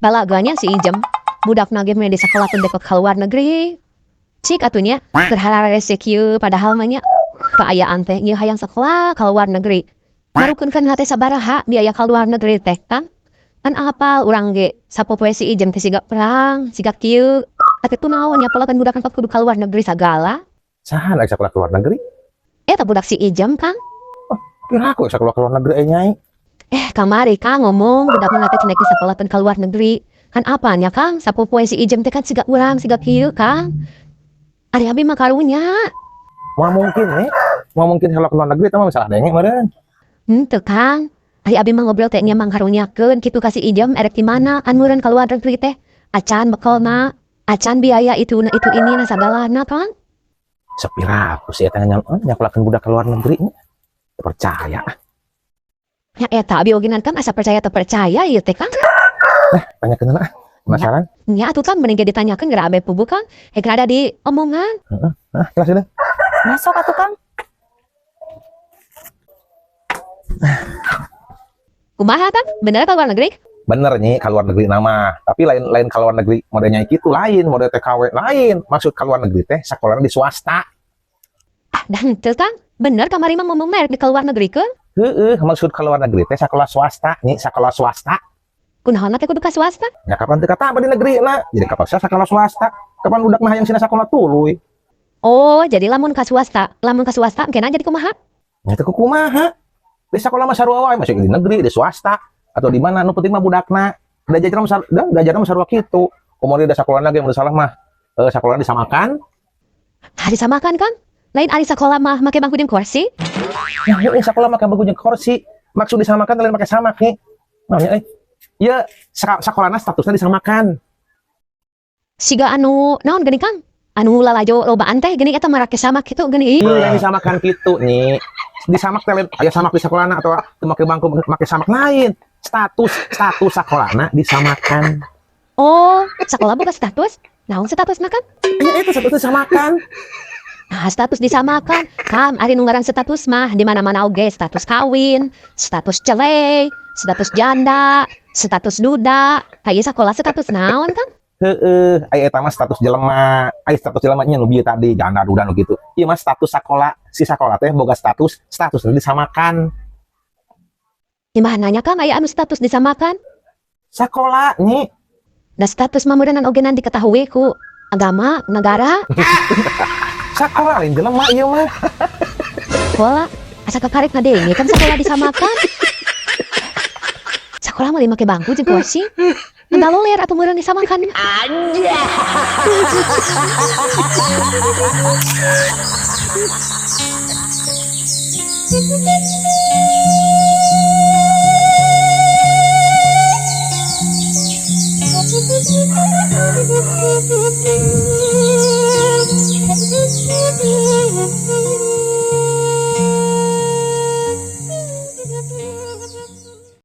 Balaganya si Ijem, budak nage mah di sekolah teh dek ka luar negeri. Cik atuh nya, keur hararese kieu padahal mah nya kaayaan teh ieu hayang sekolah ka luar negeri. Marukeun hate sabaraha biaya ka luar negeri teh kan? Kan apal urang ge sapopoe si Ijem teh siga perang, siga kieu. Atuh tu naon nya pelakan budak kan kudu ka luar negeri sagala. Saha rek sakola ke luar negeri? Eta budak si Ijem, Kang. Kira aku sekolah ke luar negeri nyai. Kamari Kang ngomong budak mah teh cenah sakola ka luar negeri. Kan apanya Kang, sapopoe si Ijem teh kan siga urang, siga kieu Kang. Ari abi mah karunya. Moal mungkin nih. Moal mungkin sekolah ke luar negeri eta mah salah denge meureun. Henteu Kang. Ari abi mah ngobrol teh nya mah karunyakeun kitu ka si Ijem erek di mana kan meureun ka luar negeri teh. Acan bekelna, acan biaya itu na itu ini na sagalana Kang. Sapira aku sih eta nyakolakeun budak ke luar negeri nya. Teu percaya. Nya eta abi oge kan asa percaya teu percaya ieu teh Kang. Tanyakeun lah. Penasaran? Nya atuh kan mending ge ditanyakeun geura abe puguh Kang. Hek rada di omongan. Nah, kelas ini. Masuk atuh, Kang. Kumaha Kang? Bener ka luar negeri? Bener nih ke luar negeri nama, tapi lain lain ke luar negeri modelnya itu lain, model TKW lain. Maksud ke luar negeri teh sekolahnya di swasta. Ah, dah henteu Kang. Bener kamari mah ngomong merek di keluar negeri keun. Heeh, maksud ke luar negeri teh sekolah swasta nih, sekolah swasta. Kunaon teh kudu ka swasta? Ya kapan teu kata di negeri na? Jadi kapan saya sekolah swasta? Kapan budak mah hayang sina sekolah tuluy? Oh, jadi lamun ka swasta engkena jadi kumaha? Nya teu kumaha? Di sekolah mah sarua wae, masuk di negeri, di swasta atau di mana nu penting mah budakna. Belajar mah sarua kitu. Komo di sekolahna ge mun salah mah sekolahna disamakan. Ah, disamakan Kang? Lain ari sekolah mah make bangku jeung kursi? Ya heueuh sekolah make bangku jeung kursi. Maksud disamakan lain make samak nih. Namanya ya sekolahna statusnya disamakan. Siga anu naon geuning Kang? Anu lalajo lobaan teh geuning eta marake samak kitu geuning. Iya, yang disamakan kitu nih. Disamak teh lain aya samak di sekolahna atau teu make bangku make samak lain. Status status sekolahna disamakan. Oh, sekolah boga status? Naon statusna Kang? Ya itu statusnya disamakan. Nah, status disamakan. Kang, ari nu ngaran status mah di mana-mana oge status kawin, status cerai, status janda, status duda. Aya sekolah status naon Kang? Heeh, aya eta mah status jelema. Aya status jelema nya nu bieu tadi janda duda nu kitu. Ieu mah status sekolah, si sekolah teh boga status, statusnya disamakan. Di mananya Kang aya anu status disamakan? Sekolah nih. Da status mah meureunnan oge nan diketahui ku agama, negara. Sekolah lain jelema ieu mah. Sekolah asa kakarek ngadenge kan sekolah disamakan. Sekolah mah make bangku jeung kursi. Ngaloler atuh meureun disamakan.